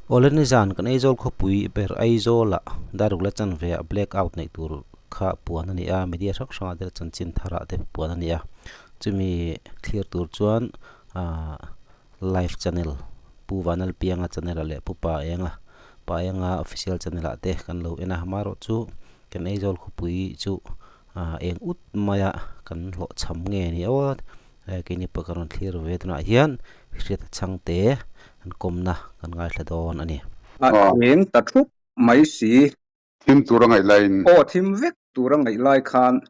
Awle nizan kan Aizawl khawpui ber Aizawlah daruk la chanve ah black out neih tur kha puan a ni a, media hrang hrangah te chanchin tharah te puan a ni a, chumi thlir tur chuan ahh live channel Pu Vanlalpianga channel ah leh Pu Paenga Paenga official channel ah te kan lo en a, amaherawh chu kan Aizawl khawpui chu ahh eng ut maia kan hlawhchham nge ni aw keini pawh kan rawn thlir ve tunah hian hriat a chhang te an kawmna kan ngaithla dawn a ni. A eng ta thup mai si. Thim tur a ngaih laiin. Aw thim vek tur a ngaih lai khan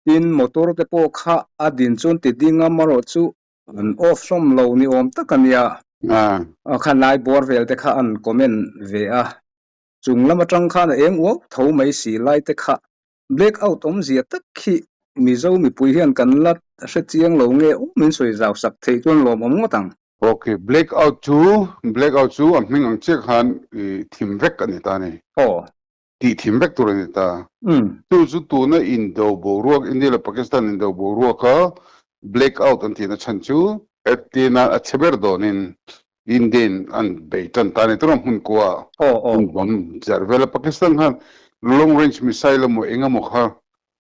tin motor te pawh kha a din chuan ti ding a marawh chu an off hlawm lo ni awm tak a nia. A khan lai bawr vel te kha an comment ve a chung lam atang khan a eng uau tho mai si lai te kha Black out awmzia tak khi Mizo mipui hian kan la hre chiang lo nge awm min sawi zau sak theih chuan lawmawm ngawt ang. Ok, black out chu black out chu a hming ang chiah khan i thim vek a ni ta a ni. Aw. Tih thim vek tur a ni ta. Chu chu tuna indo boruak India leh Pakistan indo boruaka black out an tihna chhan chu Tina a chhe ber dawnin Indian an bei tan ta a ni tawh hmun kua an bomb zarh vel a Pakistan khan long range missile emaw eng emaw kha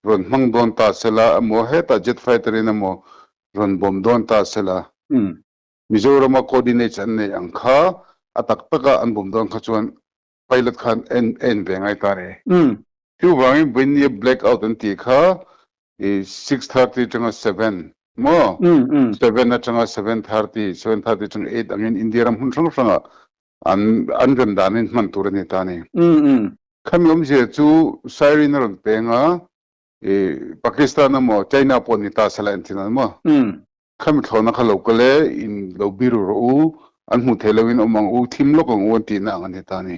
rawn hmang dawn ta sela emaw hetah jet fighter in emaw rawn bomb dawn ta sela Mizoram a coordinates an nei ang kha a tak tak a an bomb dawn kha chuan pilot khan en en ve ngai ta a ni. Chuvangin vawinia black out an tih kha i 6:30 atanga 7 maw? 7 atanga 7:30, 7:30 atanga 8 angin India ram hmun hrang hrangah an an rem danin hman tur a ni ta a ni. Khami awmzia chu siren a rawn peng a, i Pakistan emaw China pawh ni ta sela entin an maw? Khami thlawhna kha lo kal e, in lo biru rawh u, an hmuh theih loin awm ang u, thim lawk ang u an tihna ang a ni ta a ni.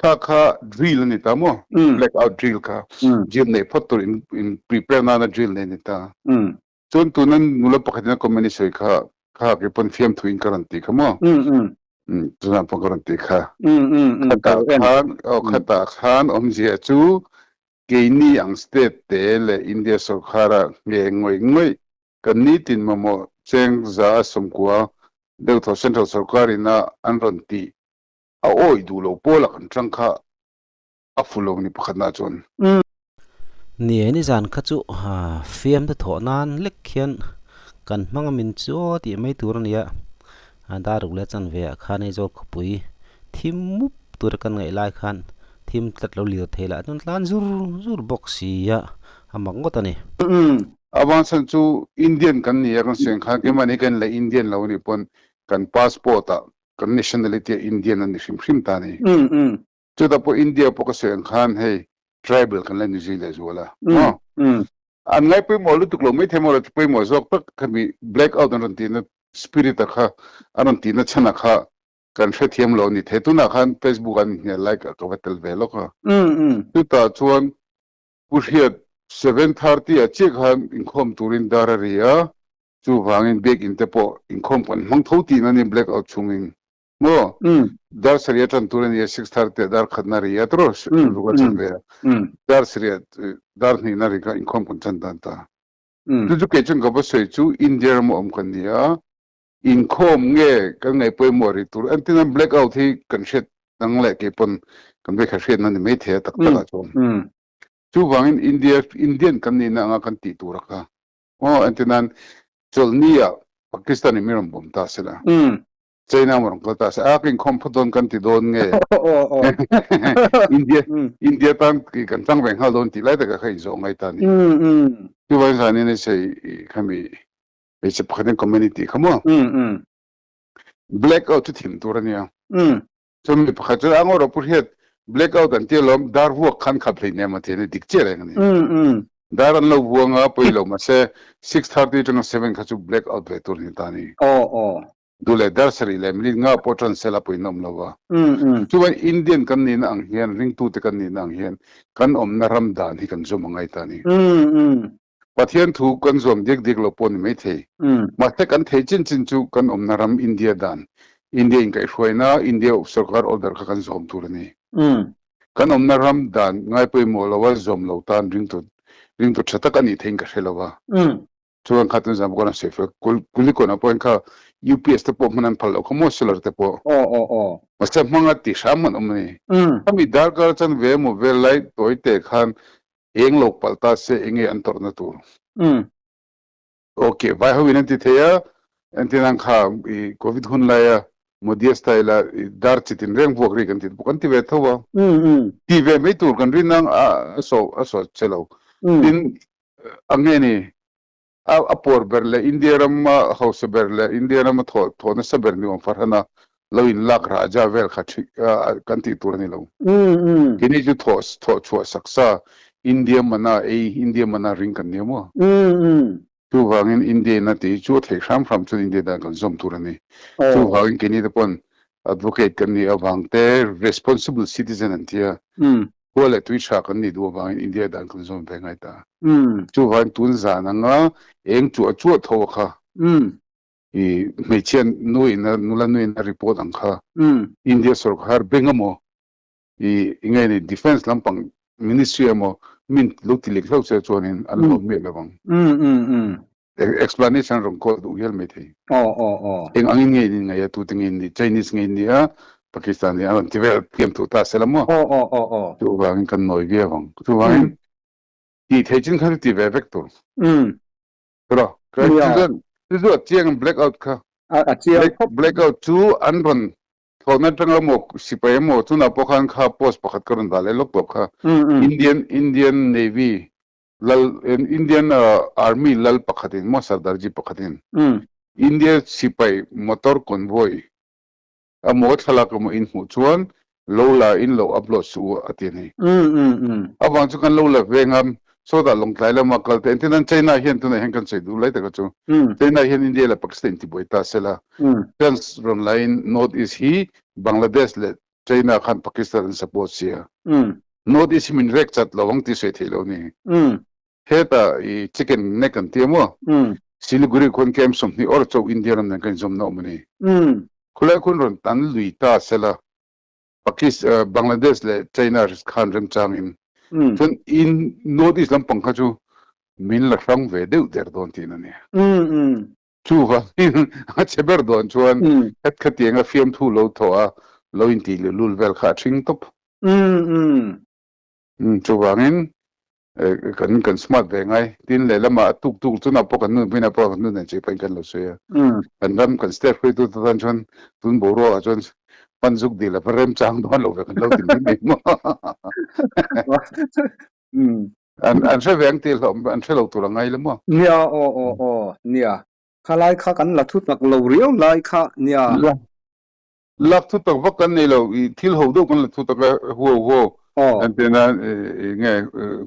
Kha kha drill a ni ta maw? Black out drill kha drill neih phawt tur in in prepare nana drill nei a ni ta. Chuan tuna nula pakhatin a comment i sawi kha kha kei pawn fiamthu in ka rawn ti kha maw? Tunah pawh ka rawn ti kha. Khatah khan aw khatah khan awmzia chu keini ang state te leh India sorkara nge ngawih ngawih Kan nitin mamawh cheng 190 deuhthaw Central sorkar ina an rawn tih a awih duh lo pawla kan tang kha a fu lo ni pakhatna chuan. Ni e, nizan kha chu fiam te thawh nan lek khian kan hmang a min chu aw tih mai tur a nia. Daruk leh chanve ah khan Aizawl khawpui thim mup tura kan ngaih lai khan thim tlat lo lir thei lah chuan tlan zur zur bawk si a, a mak ngawt a ni. Avang chhan chu Indian kan ni a kan sawi ang khan keimahni kan la Indian lo anih pawn kan passport ah kan nationality ah Indian a ni hrim hrim ta a ni. Chutah pawh India pawh ka sawi ang khan hei tribal kan la ni zui leh zual a maw? An ngai pawimawh lutuk lo maithei maw chu pawimawh zawk tak khami black out an rawn tihna spirit a kha an rawn tihna chhan a kha kan hrethiam lo a ni thei. Tunah khan Facebook ah an inhnial lai ka va tel ve lawk a. Chutah chuan Pu Hriat, 7:30 ah chiah khan inkhawm turin dar a ri a, chuvangin biakinn te pawh inkhawm kan hmang tho tihna a ni black out chungin. Maw? Dar sarih a tan tur a ni a, 6:30 ah dar khatna a ri a tawrh ruk a chan ve a. Dar sarih ah dar hnihna ri kha inkhawm kan chan dan ta. Chu chu kei chuan ka va sawi chu India rama awm kan ni a, Inkhawm nge kan ngaih pawimawh rih tur entin an black out hi kan hriat dang leh kei pawn kan vei kha hriatna ni mai thei a tak tak ah chuan. Chuvangin India Indian kan nihna anga kan tih tur a kha aw entin an chawlhni ah Pakistan in mi rawn bawm ta sela China rawn kal ta se a ka inkhawm phawt dawn kan ti dawn nge India India tan kan chang ve nghal dawn tih lai taka kha inzawh ngai ta ni. Chuvangin zanin a sei khami Hmeichhe pakhat in community kha maw? Black out chu thim tur a nia. Chuan mi pakhat chuan a ngaw rawh pu hriat black out an tia lawm dar vuak khan khap hlei nem a ti a ni dik chiah reng a ni. Dar an lo vuang a pawi lo mahse 6:30 atanga 7 kha chu black out ve tur a ni ta a ni. Duh leh dar sarih leh minute nga pawh tan sela pawhin a awm lo va. Chuan Indian kan nihna ang hian ringtute kan nihna ang hian kan awmna ram dan hi kan zawm a ngai ta a ni. Pathian thu kan zuam diak diak lo pawh ni maithei. Mahse kan thei chin chin chu kan awmna ram India dan, India inkaihhruaina, India sorkar order kha kan zawm tur a ni. Kan awmna ram dan ngai pawimawh lo a zawm lo tan ringtu ringtu tha tak a nih theiin ka hre lo a. Chuan kha tun zan pawh kan sawi fel Kulikawn ah pawhin kha UPS te pawh hman an phal loh kha maw solar te pawh. Aw aw aw. Mahse hmanga ti hram an awm a ni. Khami darkar chanve emaw vel lai tawi te khan eng lo palh ta se enge an tawrhna tur. Ok, vai ho in an ti thei a, entir nan kha i covid hun laia Modi style a dar chi tin reng vuak ri kan ti bawk an ti ve tho a. Ti ve mai tur kan rin ang a saw a saw che lo. Tin a nge ni a a puar ber leh India rama hausa ber leh India rama thaw thaw nasa ber ni awm farhana lo in lak raja vel kha thi kan tih tur a ni lo. Keini chu thaw thaw chhuah sak sa India mana ei India mana ring kan nia maw. Chuvangin India in a tih chu a theih hram hram chuan India dan kan zawm tur a ni. Chuvangin keini te pawn advocate kan nih avang te responsible citizen an tia khua leh tui tha kan nih duh avangin India dan kan zawm ve ngai ta. Chuvangin tun zan anga eng chuah chuah tho a kha i hmeichhia nu in a nula nu in a report ang kha India sorkar bank emaw i nge ni defence lampang ministry emaw min lo ti lek hlauh che chuanin an lawm miah lo ang. Explanation rawn call duh hial mai thei. Eng angin nge in ngaih a tute nge in nih Chinese nge in nih a Pakistan nih a rawn ti vel thiam thuh ta se la maw. Chuvangin kan nawi viau ang. Chuvangin tih theih chin kha chu ti ve vek tur. Ro, ka chu chu a chiang black out kha. A chiang khawp. Black out chu an rawn thlawhna atanga maw sipai emaw chunah pawh khan kha post pakhat ka rawn dah leh lawk tawh kha. Indian Indian Navy lal Indian Army lal pakhatin maw Sardarji pakhatin India sipai motor convoy a maw thlalak emaw in hmuh chuan lo la in lo upload suh u a ti a ni. Avang chu kan lo la ve ngam sawtah Lawngtlai lama kal te entir nan China hian tunah hian kan sawi duh lai taka chu China hian India leh Pakistan intibuai ta sela chance rawn laiin North East hi Bangladesh leh China khan Pakistan an support sia North East hi min rek chat lo ang tih sawi theih lo ni. Heta i chicken neck an ti a maw? Siliguri khuan camp 20 awr chauh India ram nen kan inzawmna awm a ni. Khulai khun rawn tan lui ta sela Pakis Bangladesh leh China khan remchangin chuan in North East lampang kha chu min la hrang ve deuh der dawn tih a ni. Chuvangin a che ber dawn chuan het khatianga fiamthu lo thawh a lo intih luhlul vel kha a ṭhing tawp. Chuvangin kan kan smart ve ngai tin lehlamah a tuk tuk chunah pawh kan nun hminah pawh kan nun nen chei pahin kan lo sawi a kan ram kan state hruaitu te tan chuan tun boruakah chuan hman zuk dil a va remchang dawn lo ve kan lo ti mai mai maw an an hre ve ang tih hlawm an hre lo tur a ngai lo maw nia aw aw aw nia khalai kha kan la thu tak lo riau lai kha nia Lak thu tak vak kan nei lo, i thil ho deuh kan la thu tak a, huau huau an ti na nge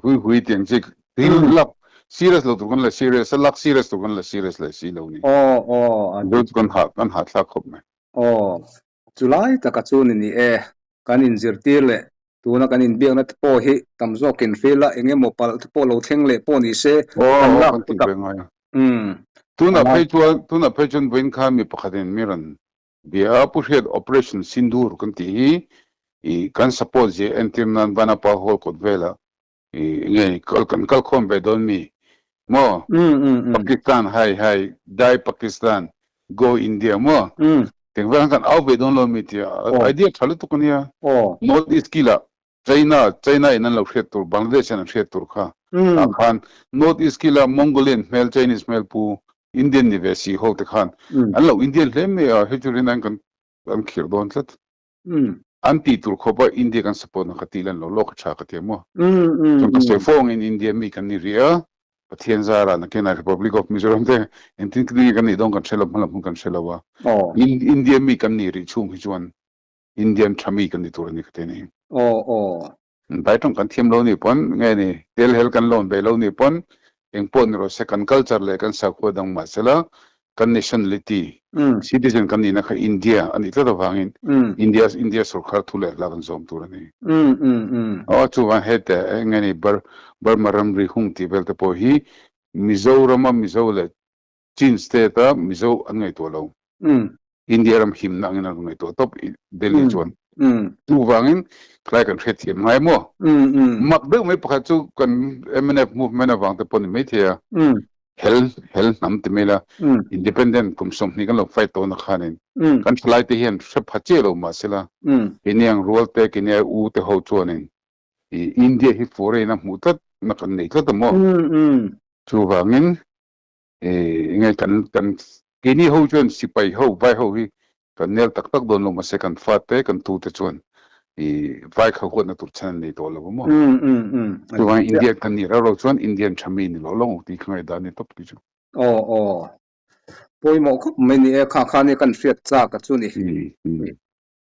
hui hui tih ang chi thil lak serious lo tur kan la serious a, lak serious tur kan la serious leh si lo ni. Chu chu kan hah kan hahthlak khawp mai. Aw, chulai taka chu ni ni e, kan inzirtir leh tuna kan inbiakna te pawh hi tam zawkin hrilh a, eng emaw palh te pawh lo thleng leh pawh ni se kan lak thu tak. Tunah phei chuan tunah phei chuan vawiin khan mi pakhatin mi rawn Bia Pu Hriat Operation Sindoor kan tih hi i kan support zia entir nan Vanapa Hall kawt velah i nge kal kan kal khawm ve dawn mi maw Pakistan hai hai die Pakistan go India maw teng vel kan au ve dawn lo mi tia idea tha lutuk ania North East kila China China in an lo hriat tur Bangladesh in an hriat tur kha ah khan North East kila Mongolian hmel Chinese hmel pu Indian ni ve si ho te khan an lo Indian hle mai a hei chu rin an kan an khirh dawn tlat an tih tur khawp a India kan support na kha tih lan lo lawk a tha ka ti a maw chuan ka sawi fo angin India mi kan ni rih a Pathian zara nakinah Republic of Mizoram te engtin nge kan nih dawn kan hre lo hmalam hun kan hre lo a India mi kan ni rih chhung hi chuan Indian tha mi kan ni tur a ni ka ti a ni. Aw aw. Dai tawng kan thiam lo ni pawn nge ni tel hel kan lawn ve lo ni pawn eng pawh ni rawh se kan culture leh kan sakhua dang mahsela kan nationality citizen kan nihna kha India a nih tlat avangin India India sorkar thu leh hla kan zawm tur a ni. Aw chuvang hete nge ni Burma ramri hung tih vel te pawh hi Mizorama Mizo leh Chin state a Mizo an ngaihtuah lo. India ram himna angin an rawn ngaihtuah tawp Delhi chuan. Chuvangin khlai kan hriatthiam ngai maw? Mak deuh mai pakhat chu kan mnf movement avang te pawh ni maithei a. Hel hel hnam ti mai la, independent kum 20 kan lo fight tawhna khanin kan thalai te hian hre pha chiah lo mahsela keini ang rual te keini ai u te ho chuanin i India hi foreign a hmuh tlat na kan nei tlat a maw? Chuvangin i nge kan kan keini ho chuan sipai ho vai ho hi kan nel tak tak dawn lo mahse kan fate kan tute chuan i vai kha huatna tur chhan an nei tawh lo a maw? Chuvangin Indian kan nih rauh rauh chuan Indian tha mi ni lo lo ang tih kha ngaihdan a ni tawp tih chu. Aw aw. Pawimawh khawp mai ni e, kha kha nia kan hriat chak a chu ni.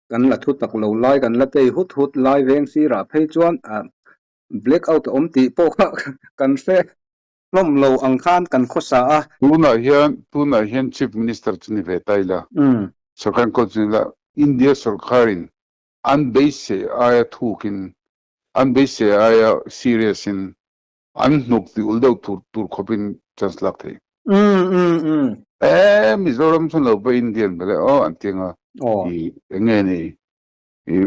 Kan la thu tak lo lai, kan la tei hut hut lai veng sirah phei chuan black out a awm tih pawh kha kan hre hlawm lo ang khan kan khawsa a. Tunah hian tunah hian Chief Minister chu ni ve ta ila, sorkar enkawl chu ni ila, India sorkarin an beisei aia thukin, an beisei aia serious in an hnuk ti ul deuh tur tur khawpin chance lak thei. E Mizoram chuan lo va Indian bele aw an ti anga i enge ni i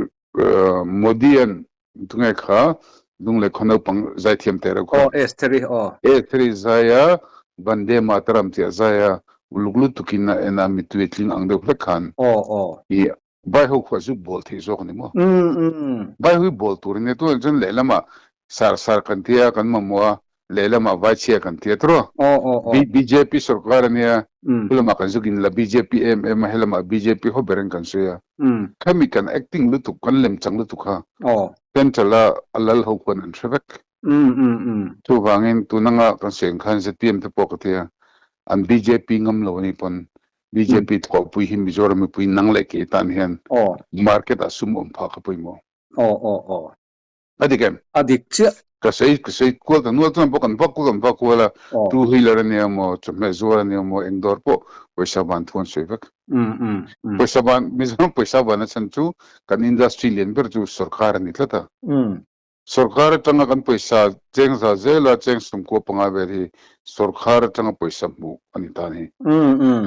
Modi-a'n tunge kha Lunglei khaw naupang zaithiam teh reuh kha. Aw Estheri aw. Estheri zai a Vande Mataram tih a zai a uluk lutukin a en a mittui a tling ang deuh hlek khan. Aw aw. I vai ho khuah chu bawl theih zawk a ni maw? Vai ho hi bawl tur a nia tunah chuan lehlamah sar sar kan tia kan mamawh a lehlamah vai chhia kan tia tawh a. Bjp sorkar a nia hulamah kan zuk in la bjp em em a helamah bjp ho ber in kan sawi a. Khami kan acting lutuk kan lem chang lutuk kha central a a lal ho khuan an hre vek. Chuvangin tunanga kan sawi ang khan zpm te pawh ka tia an bjp ngam lo a nih pawn Bjp thawhpui hi Mizoram mipui nang leh kei tan hian market ah sum awm phah ka pawimawh. Aw aw aw. A dik em? A dik chiah. Ka sawi ka sawi kual ta nual chuan pawh kan vak kual kan vak kual a, two wheeler a nia maw, chawhmeh zuar a nia maw, eng dawr pawh pawisa ban thu an sawi vek. Pawisa ban, Mizoram pawisa ban a chhan chu kan industry lian ber chu sorkar a ni tlat a. Sorkar atanga kan pawisa cheng za zela cheng sumkua panga vel hi sorkar atanga pawisa hmuh a ni ta a ni.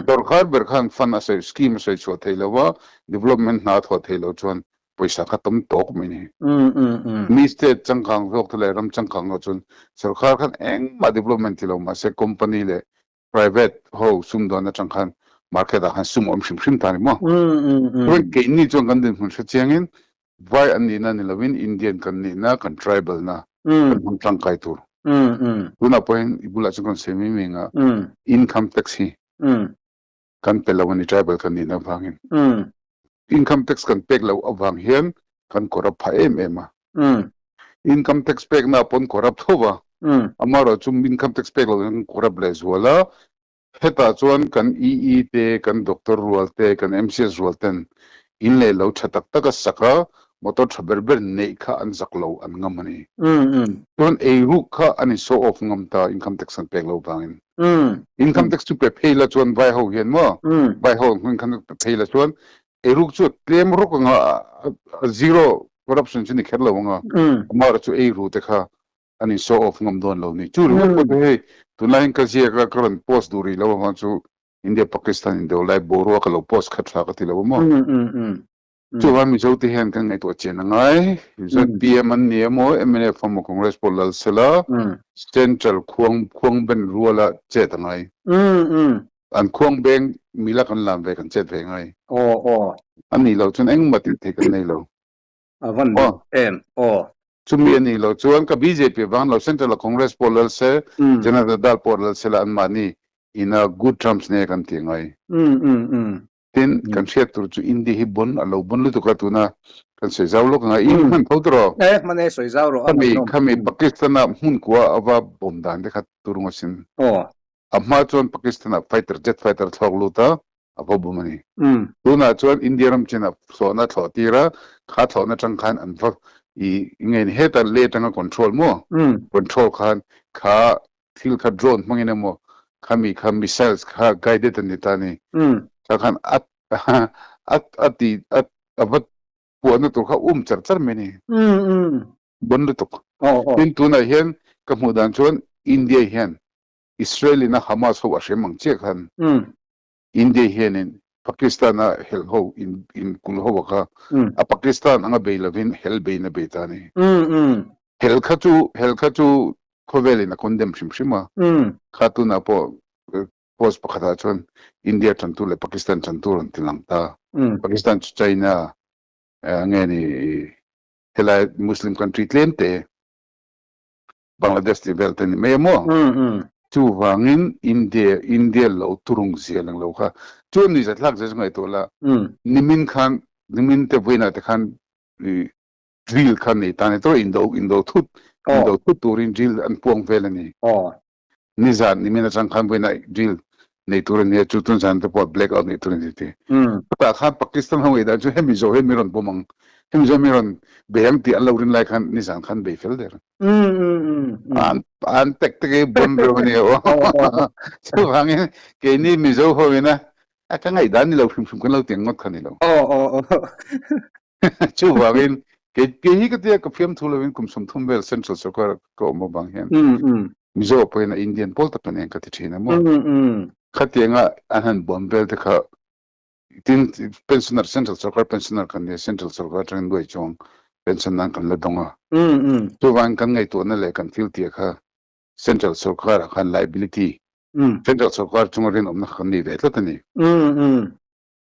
Sorkar ber khan fund a sawi, scheme a sawi chhuah thei lo a, development hna a thawh thei lo chuan pawisa kha tam tawk mai a ni. Mi state changkang zawk te leh ram changkang zawk chuan sorkar khan engmah development ti lo mahse company leh private ho sumdawn atang khan market ah khan sum a awm hrim hrim ta a ni maw? Chuan keini chuan kan dinhmun hre chiangin Vai an nihna ni lovin Indian kan nihna, kan tribal na kan hmang tangkai tur. Tunah pawhin i bulah chuan kan sawi mai mai anga income tax hi kan pe lo a ni tribal kan nihna avangin. Income tax kan pek loh avang hian kan corrupt phah em em a. Income tax pekna pawn corrupt tho va, amaherawhchu income tax pek loh hian kan corrupt lehzual a, Hetah chuan kan EE te, kan doctor rual te, kan MCS rual ten in leh lo tha tak tak a sak a, motor tha ber ber neih kha an zak lo, an ngam a ni. Chuan eiruk kha an in show off ngam ta income tax an pek lo vangin. Income tax chu pe phei la chuan vai ho hian maw, vai ho ang income tax pe phei la chuan eiruk chu a tlem rawk anga, a zero corruption chu ni kher lo anga, amah chu eiru te kha an in show off ngam dawn lo ni. Chu ringawt pawh chu hei tunlai hian ka ziak a, ka rawn post duh rih lo avang chu India Pakistan indo lai boruak ka lo post khat tha ka ti lo a maw. Chuvang Mizo te hian kan ngaihtuah chian a ngai. ZPM an ni emaw mnf emaw Congress pawh lal sela Central khuang khuang ben ruala chet a ngai. An khuang beng mila kan lam ve kan chet ve ngai. A nih loh chuan engmah tih theih kan nei lo. A van dik em aw. Chumi a nih loh chuan ka bjp vang lo Central a Congress pawh lal se Janata Dal pawh lal se la an mahni in a good terms nge kan ti ngai. Tin kan hriat tur chu India hi bon a lo bon lutuk a tuna kan sawi zau lawk anga i hman tho tawh rawh. E hman e sawi zau rawh a ngaihnawm. Khami Pakistan a hmun kua a va bawm dan te kha tur ngawt sin. A hma chuan Pakistan ah fighter jet fighter thlawk lut a a va bum a ni. Tunah chuan India ram chin ah thlawhna thlawh tir a, kha thlawhna tang khan an va i nge ni heta le tanga control maw? Control khan kha thil kha drone hmangin emaw khami kha missiles kha guided a ni ta a ni. Kha khan a a a ti a a va puahna tur kha um char char mai a ni. Bon lutuk. Tin tunah hian ka hmuh dan chuan India hian Israel in a Hamas ho a hrem ang chiah khan India hianin Pakistan a hel ho in in kul ho a kha a Pakistan anga bei lovin hel bein a bei ta a ni. Hel kha chu hel kha chu Khawvelin a condemn hrim hrim a. Kha tunah pawh post pakhatah chuan India tantu leh Pakistan tantu rawn ti lang ta. Pakistan chu China nge ni helai Muslim country tlem te Bangladesh tih vel te ni mai a maw? Chuvangin India India lo turung zia lang lo kha chuan ni zathlak zia chu ngaihtuah la nimin khan nimin te vawiinah te khan drill kha nei ta ni tawh indo indo thut indo thut turin drill an puang vel a ni. Nizan nimin atang khan vawiinah drill nei tur a nia chu tun zan te pawh black out nei tur a ni ti. Chutah khan Pakistan ho ngaihdan chu hemi zawh hian mi rawn bawm ang hemi zawh mi rawn bei ang tih an lo rin lai khan nizan khan bei fel der. An an tek tek ei bon reuh a nia aw. Chuvangin keini Mizo ho ina a ka ngaihdan ni lo hrim hrim kan lo ti ang ngawt kha ni lo. Chuvangin kei kei hi ka tia ka fiamthu lovin kum 30 vel Central Sarkar ka awm avang hian Mizo pawhin a Indian pawl tak kan eng ka ti thin a maw. Khatianga an han buam vel te kha tin pensioner Central Sarkar pensioner kan nia Central Sarkar atangin luai chuang pension nan kan la dawng a. Chuvangin kan ngaihtuahna leh kan thil tih kha Central Sarkar ah khan liability Central Sarkar chunga rinawmna kha kan nei ve tlat a ni.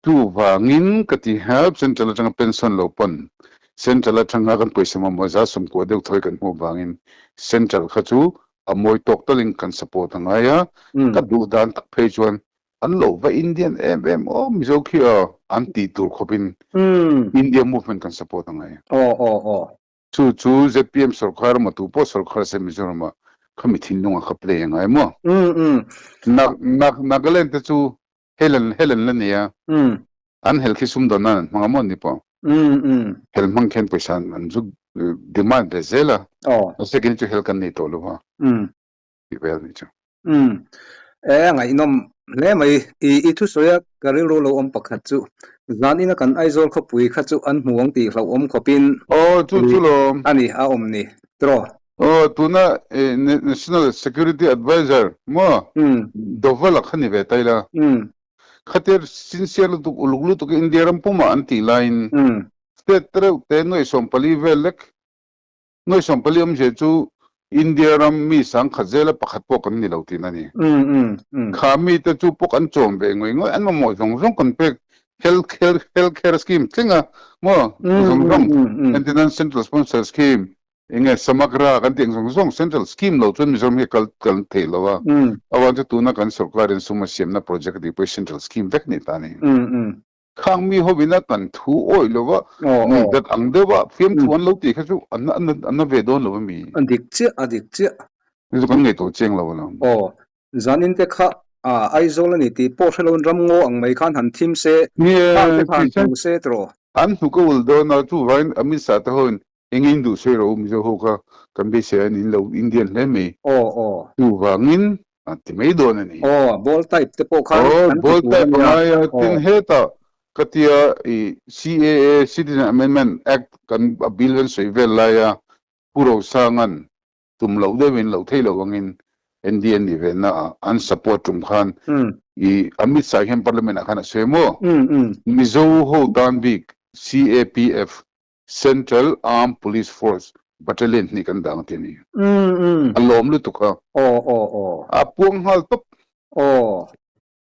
Chuvangin ka ti help Central atanga pension lo pawn Central atanga kan pawisa mamawh za 90 deuh thawi kan hmuh vangin Central kha chu a mawi tawk talin kan support a ngai a, ka duh dan tak phei chuan an lo va Indian em em aw Mizo khi aw an tih tur khawpin India movement kan support a ngai. Chu chu zpm sorkar emaw tu pawh sorkar se Mizoram ah khami thinlung ah kha play a ngai maw? Nagaland te chu Helen Helen la nia. An hel khi sumdawn nan an hmang a maw ni pawh. Hel hmang khian pawisa an zu demand ve zel a. Mahse kei chu hel kan nei tawh lo a. Tih vel ni chu. E ngaihnawm hle mai. I i thusawi a ka rilru lo awm pakhat chu zan ina kan Aizawl khawpui kha chu an hmu ang tih hlauhawm khawpin Aw chu chu lawm. A ni a awm ni tiraw. Aw, tuna National Security Adviser maw Doval a kha ni ve ta ila. Khatia sincere lutuk, uluk lutuk India ram pumah an tih laiin state te reuh te nuaih 14 vel lek, nuaih 14 awmzia chu India ram mi 10,000 zela pakhat pawh kan ni lo tihna a ni. Kha mite chu pawh kan chawm ve ngawih ngawih, an mamawh zawng zawng kan pek health health care scheme tling a maw zawng zawng entirnan central sponsor scheme Enge Samagra kan tih ang zawng zawng Central Scheme lo chuan Mizoram hi kal kal theih lo a. Avan chu tuna kan sorkarin sum a siamna project a tih pawh hi Central Scheme vek ni ta a ni. Khang mi hovina kan thu awih lo va, nuihzat ang deuh a fiamthu an lo tih kha chu an an na ve dawn lo a mi? A dik chiah, a dik chiah. Chu chu kan ngaihtuah chiang lo alawm. Aw, zanin te kha Aizawl a ni tih pawh hre loin ramngaw ang mai khan han thim se, khang te khan hmu se tiraw? An hnuk a ul dawn a, chuvangin Amit Shah te hoin Eng in duh sawi rawh u Mizo ho kha kan beisei a ni lo Indian hle mai. Aw aw. Chuvangin a ti mai dawn a ni. Aw ball type te pawh khan Aw kan ti ball tur a type a nia. ngai a tin hetah ka tia i CAA Citizen Amendment Act kan a bill kan sawi vel lai a Pu Rosanga'n tum loh deuhin loh theih loh angin NDA nih ve na ah an support tum khan i Amit Shah hian Parliament ah khan a sawi maw? Mizo ho tan bik CAPF Central Armed Police Force Battalion hnih kan dang ti a ni. A lawm lutuk a. A puang nghal tawp.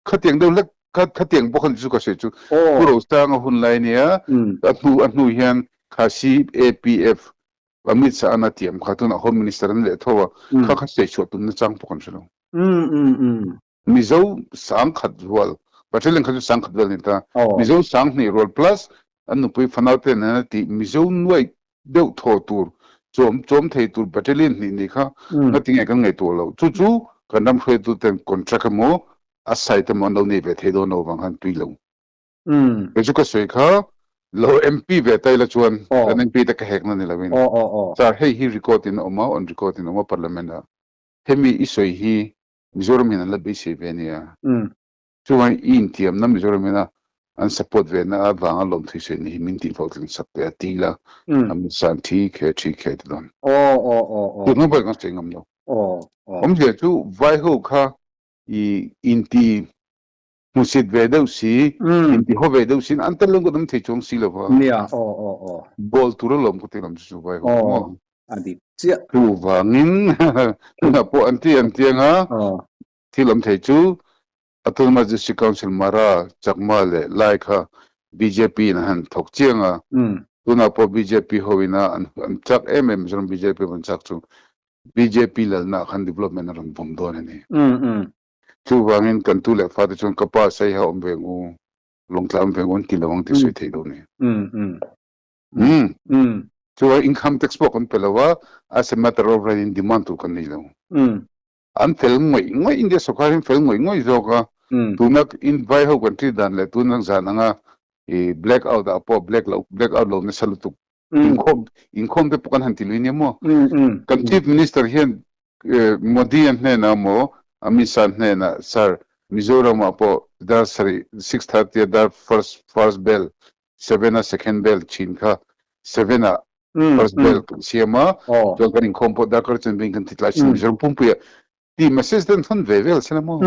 Khatiang deuh hlek khatiang bawk a ni chu ka sawi chu. Pu Rosanga hun lai nia a hnu a hnu hian kha CAPF Amit Shah an a tiam kha tunah Home Minister an leh tho a kha kha sawi chhuah tumna chang pawh kan hre lo. Mizo 10,000 rual, Battalion kha chu 10,000 vel a ni ta. Mizo 20,000 rual plus an nupui fanau te nen a tih Mizo nuai deuh thaw tur chawm chawm thei tur Battalion hnih ni kha ngatinge kan ngaihtuah lo. Chu chu kan ram hruaitu ten contract emaw a site emaw an lo nei ve thei dawn lo vang khan tui lo. Kei chu ka sawi kha lo MP ve ta ila chuan kan MP te ka hekna ni lovin sir hei hi record in a awm a, on record in a awm a parliament ah hemi i sawi hi Mizoram hian an la beisei ve ania. Chuvangin i intiamna Mizoram hian an support ve na avanga lawmthui sawi hi min tih hlawhtling sak teh a ti la, Amit Shah an thi khe thi khe ti dawn. Tun hma pawh kan sawi ngam lo. Awmzia chu vai ho kha i inti hmusit ve deuh si, inti haw ve deuh si an tel lo kan awm thei chuang si lo va. Goal tur a lawm ka ti lam chu chu vai ho. A dik chiah. Chuvangin tunah pawh an ti an ti anga thil awm thei chu Autonomous District Council Mara, Chakma leh Lai kha bjp in an han thawk chiang a, tunah pawh bjp ho ina an chak em em Mizoram bjp an chak chu bjp lalna ah khan development a rawn vawm dawn a ni. Chuvangin kan tu leh fate chuan ka pa Saiha awm ve ang u, Lawngtlai awm ve ang u an ti lo ang tih sawi theih lo a ni. Chuvangin income tax pawh kan pe lo a, as a matter of right in demand tur kan nei lo. An fel ngawih ngawih India sawrkar hi an fel ngawih ngawih zawk a, tuna in vai ho kan ṭi dan leh tuna zan anga i black out ah pawh black lo black out lo nasa lutuk inkhawm inkhawm te pawh kan han ti lui nia maw kan chief minister hian Modi a hnenah maw Amit Shah hnenah sir Mizoram ah pawh dar sarih 6:30 a dar first first bell 7 a second bell thin kha 7 ah first bell kan siam a chuan kan inkhawm pawh darkar chen veng kan ti tlai thin Mizoram pumpuia ti message te an thawn ve vel sela maw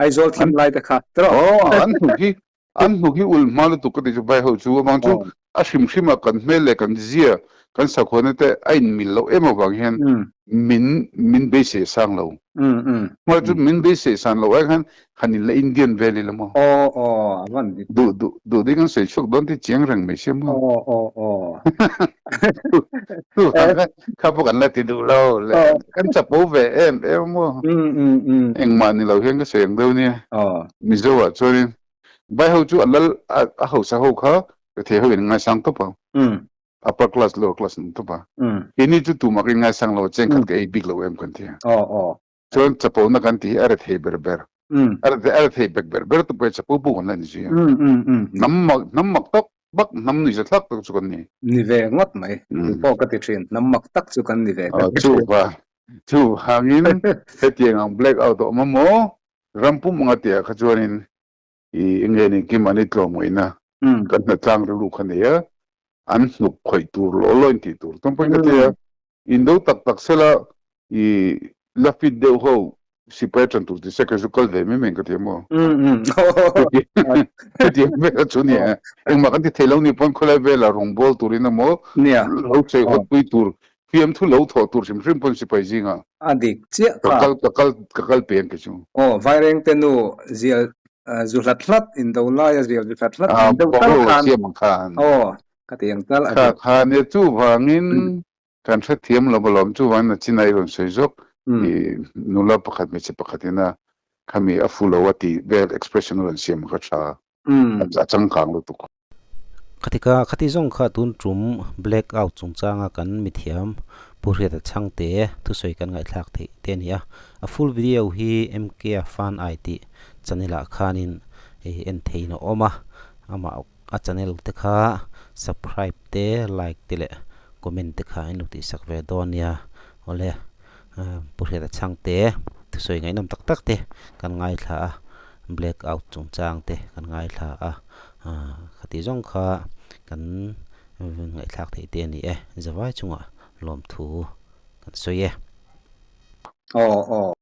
Aizawl thim lai te kha tiraw aw an hnuk hi an hnuk hi ul hma lutuk ka ti chu vai ho chu avang chu a hrim hrim a kan hmel leh kan zia kan sakhuana te a in mil loh em avang hian min min beisei sang lo hma chu min beisei san loh ai khan han in la Indian vel ila maw aw aw a van dik duh duh duh ding an sawi chhuak dawn tih chiang reng mai sia maw aw aw aw chu kha pawh kan la ti duh lo le kan chapo ve em em maw engmah ni lo hian ka sawi ang deuh nia Mizo ah chuanin vai ho chu a lal a hausa ho kha rethei ho in ngaisang tawp ang upper class lower class an tawp a keini chu tumah ka in ngaisang lo chengkhat ka ei bik lo em kan ti a Chuan chapona kan tih hi a rethei ber ber. A rethei bek ber ber tu pawh hi chapo pawh kan la ni zui a. Hnam mak hnam mak tak bak hnam nuihza thlak tak chu kan ni. Ni ve ngawt mai. Chu pawh ka ti thin. Hnam mak tak chu kan ni ve ka ti thin. Chuvangin hetiang ang black out a awm a maw? Ram pum anga tihah kha chuanin i enge ni kim an i tlawmngaihna kan hnatlang rilru kha nei a, an hnuk khawih tur law law in tih tur chuan pawhin ka ti a, indo tak tak sela i la fit deuh ho sipai a ṭan tur ti se ka zu kal ve mai mai ka ti a maw? Hetiang vel a chu nia, engmah kan ti thei lo ni pawn khawlai velah rawngbawl turin emaw lo sawi pui tur Fiamthu lo thawh tur hrim hrim pawn sipai zingah. A dik chiah kha. Ka kal ka kal ka kal peng kei chu. Aw, Vairengte nu zial zu hlat hlat indo laia zial zu hlat hlat ang deuh tal khan. Siam ang khan. Aw, ka ti ang tal a dik. Kha kha nia chuvangin kan hrethiam lo alawm chuvangin a chinai rawn sawi zawk i nula pakhat hmeichhe pakhatin a khami a fu lo a tih vel expression a rawn siam kha tha a changkang lutuk. Khatika khati zawng kha tun tum black out chungchanga kan mithiam Pu Hriata Chhangte thusawi kan ngaihthlak theih te a ni a. A full video hi MK a Fan Ai tih channel ah khanin hei en theihin a awm a, amah a channel te kha subscribe te like te leh comment te kha in lo tihsak ve dawn nia. Awle Pu Hriata Chhangte thusawi ngaihnawm tak tak te kan ngaithla a, black out chungchang te kan ngaithla a. Khati zawng kha kan ngaihthlak theih te a ni e, zavai chungah lawmthu kan sawi e. Aw aw.